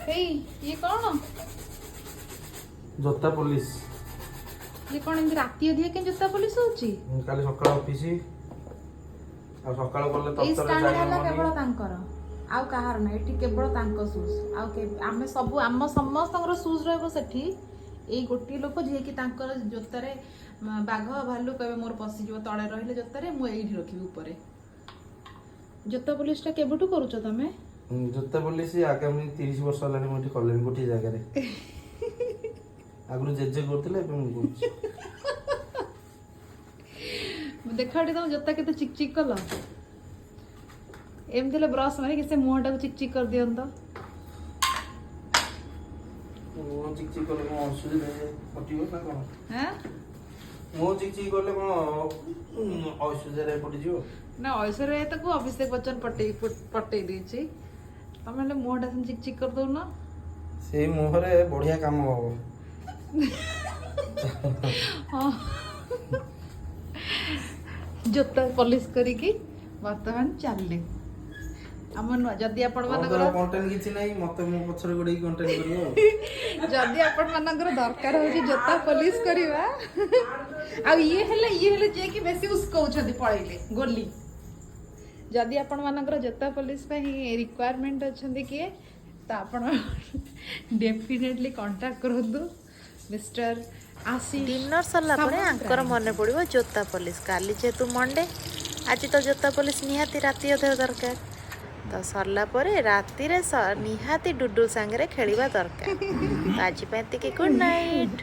ହେଇ, ଇଏ କ'ଣ? ଜୋତା ପଲିସ। ଇଏ କ'ଣ, ଏମିତି ରାତି ଅଧିଆ କେମିତି ଜୋତା ପଲିସ ହଉଛି? କାଲି ସକାଳ ଅଫିସ, ଆଉ ସକାଳ ଗଲେ ଏଇ ତରତରରେ ଷ୍ଟାଣ୍ଡ ଯାଇ ହେଲା ହବନି। କେବଳ ତାଙ୍କର, ଆଉ କାହାର ନାହିଁ। ଏଠି କେବଳ ତାଙ୍କ ସୁଜ୍। ଆଉ ଆମେ ସବୁ, ଆମ ସମସ୍ତଙ୍କର ସୁଜ୍ ରହିବ ସେଠି। ଏଇ ଗୋଟିଏ ଲୋକ ଯିଏକି ତାଙ୍କର ଜୋତାରେ ବାଘ ଭାଲୁ କହିବେ ମୋର ପଶିଯିବ, ତଳେ ରହିଲେ ଜୋତାରେ, ମୁଁ ଏଇଠି ରଖିବି ଉପରେ। ଜୋତା ପଲିସଟା କେବେଠୁ କରୁଛ ତମେ? ଜୋତା ପଲିସ ଆଗାମୀ 30 ବର୍ଷ ହେଲାଣି ମୁଁ ଏଠି କଲିଣି ଗୋଟିଏ ଜାଗାରେ। ଆଗରୁ ଜେଜେ କରୁଥିଲେ, ଏବେ ମୁଁ କରୁଛି। ଦେଖ ଏଠି ତମ ଜୋତା କେତେ ଚିକ୍ ଚିକ୍ କଲ। ଏମିତି ହେଲେ ବ୍ରସ୍ ମାରିକି ସେ ମୁହଁଟାକୁ ଚିକ୍ ଚିକ୍ କରିଦିଅନ୍ତ। ମୁହଁ ଚିକ୍ ଚିକ୍ କଲେ କଣ ଅସୁବିଧା ପଟିବ ନା କଣ? ହାଁ? ମୁହଁ ଚିକ୍ ଚିକ୍ କଲେ କଣ ଐଶ୍ୱର୍ଯ୍ୟା ପଟିଯିବ? ନା, ଐଶ୍ୱର୍ଯ୍ୟା ତାକୁ ଅଭିଷେକ ବଚ୍ଚନ ପଟେଇ ପଟେଇ ଦେଇଛି। ତମେ ହେଲେ ମୁହଁଟା ସେମିତି ଚିକ୍ ଚିକ୍ କରିଦଉନ। ସେଇ ମୁହଁରେ ବଢିଆ କାମ ହବ। ହଁ, ଜୋତା ପଲିସ କରିକି ବର୍ତ୍ତମାନ ଚାଲିଲେ ଆମ ନୂଆ। ଯଦି ଆପଣ ମାନଙ୍କର କଣ୍ଟେଣ୍ଟ କିଛି ନାହିଁ, ମତେ ମୋ ପଛରେ ଗୋଡେଇକି କଣ୍ଟେଣ୍ଟ କରିବ ଆଉ। ଯଦି ଆପଣ ମାନଙ୍କର ଦରକାର ହଉଛି ଜୋତା ପଲିସ କରିବା, ଆଉ ଇଏ ହେଲେ ଯିଏକି ବେଶୀ ଉସ୍କଉଛନ୍ତି, ପଳେଇଲେ ଗୋଲି। ଯଦି ଆପଣ ମାନଙ୍କର ଜୋତା ପଲିସ ପାଇଁ ରିକ୍ୱାରମେଣ୍ଟ ଅଛନ୍ତି କିଏ, ତ ଆପଣ ଡେଫିନେଟଲି କଣ୍ଟାକ୍ଟ କରନ୍ତୁ ମିଷ୍ଟର ଆଶିଷ। ଡିନର ସରିଲା ପରେ ଆଙ୍କର ମନେ ପଡ଼ିବ ଜୋତା ପଲିସ। କାଲି ଯେହେତୁ ମଣ୍ଡେ, ଆଜି ତ ଜୋତା ପଲିସ ନିହାତି ରାତି ଅଧରେ ଦରକାର। ତ ସରିଲା ପରେ ରାତିରେ ନିହାତି ଡୁଡୁ ସାଙ୍ଗରେ ଖେଳିବା ଦରକାର। ତ ଆଜି ପାଇଁ ଏତିକି। Good night.